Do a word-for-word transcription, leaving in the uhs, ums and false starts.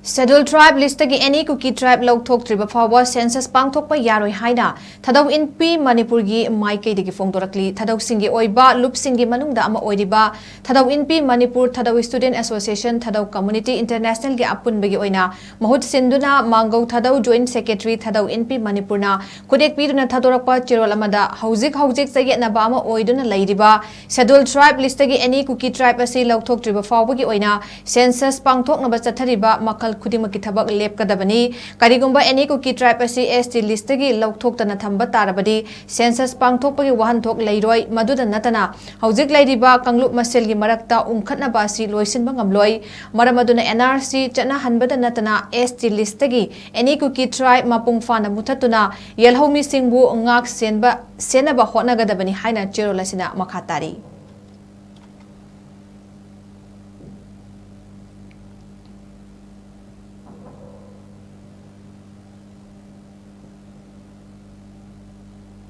Scheduled tribe list ꯇꯒꯤ any Kuki tribe ꯂꯧꯊꯣꯛꯇ꯭ꯔꯤꯕ ꯐꯥꯎꯕ census ꯄꯥꯡꯊꯣꯛꯄ ꯌꯥꯔꯣꯏ ꯍꯥꯏꯅ ꯊꯥꯗꯧ ꯏꯟꯄꯤ ꯃꯅꯤꯄꯨꯔꯒꯤ ꯃꯥꯏꯀꯩꯗꯒꯤ ꯐꯣꯡꯗꯣꯔꯛꯂꯤ꯫ ꯊꯥꯗꯧꯁꯤꯡꯒꯤ ꯑꯣꯏꯕ ꯂꯨꯞꯁꯤꯡꯒꯤ ꯃꯅꯨꯡꯗ ꯑꯃ ꯑꯣꯏꯔꯤꯕ ꯊꯥꯗꯧ ꯏꯟꯄꯤ ꯃꯅꯤꯄꯨꯔ, ꯊꯥꯗꯧ Student Association, ꯊꯥꯗꯧ Community International ꯒꯤ ꯑꯄꯨꯟꯕꯒꯤ ꯑꯣꯏꯅ ꯃꯍꯨꯠ ꯁꯤꯟꯗꯨꯅ ꯃꯥꯡꯒꯧ ꯊꯥꯗꯧ Joint Secretary ꯊꯥꯗꯧ ꯏꯟꯄꯤ ꯃꯅꯤꯄꯨꯔꯅ ꯈꯨꯗꯦꯛ ꯄꯤꯗꯨꯅ ꯊꯥꯗꯣꯔꯛꯄ ꯆꯦꯔꯣꯜ ꯑꯃꯗ ꯍꯧꯖꯤꯛ ꯍꯧꯖꯤꯛ ꯆꯌꯦꯠꯅꯕ ꯑꯃ ꯑꯣꯏꯗꯨꯅ ꯂꯩꯔꯤꯕ Scheduled tribe list ꯇꯒꯤ any Kuki tribe ꯑꯁꯤ ꯂꯧꯊꯣꯛꯇ꯭ꯔꯤꯕ ꯐꯥꯎꯕꯒꯤ ꯑꯣꯏꯅ census ꯄꯥꯡꯊꯣꯛꯅꯕ ꯆꯠꯊꯔꯤꯕ ꯃꯈꯜ ꯈꯨꯗꯤꯡꯃꯛꯀꯤ ꯊꯕꯛ ꯂꯦꯞꯀꯗꯕꯅꯤ꯫ ꯀꯔꯤꯒꯨꯝꯕ any Kuki tribe ꯑꯁꯤ S T list ꯇꯒꯤ ꯂꯧꯊꯣꯛꯇꯅ ꯊꯝꯕ ꯇꯥꯔꯕꯗꯤ census ꯄꯥꯡꯊꯣꯛꯄꯒꯤ ꯋꯥꯍꯟꯊꯣꯛ ꯂꯩꯔꯣꯏ꯫ ꯃꯗꯨꯗ ꯅꯠꯇꯅ ꯍꯧꯖꯤꯛ ꯂꯩꯔꯤꯕ ꯀꯥꯡꯂꯨꯞ ꯃꯁꯦꯜꯒꯤ ꯃꯔꯛꯇ ꯎꯪꯈꯠꯅꯕ ꯑꯁꯤ ꯂꯣꯏꯁꯤꯟꯕ ꯉꯝꯂꯣꯏ꯫ ꯃꯔꯝ ꯑꯗꯨꯅ N R C ꯆꯠꯅꯍꯟꯕꯗ ꯅꯠꯇꯅ S T list ꯇꯒꯤ any Kuki tribe ꯃꯄꯨꯡ ꯐꯥꯅ ꯃꯨꯊꯠꯇꯨꯅ ꯌꯦꯜꯍꯧꯃꯤꯁꯤꯡꯕꯨ ꯉꯥꯛ ꯁꯦꯟꯕ, ꯁꯦꯟꯅꯕ ꯍꯣꯠꯅꯒꯗꯕꯅꯤ ꯍꯥꯏꯅ ꯆꯦꯔꯣꯜ ꯑꯁꯤꯅ ꯃꯈꯥ ꯇꯥꯔꯤ꯫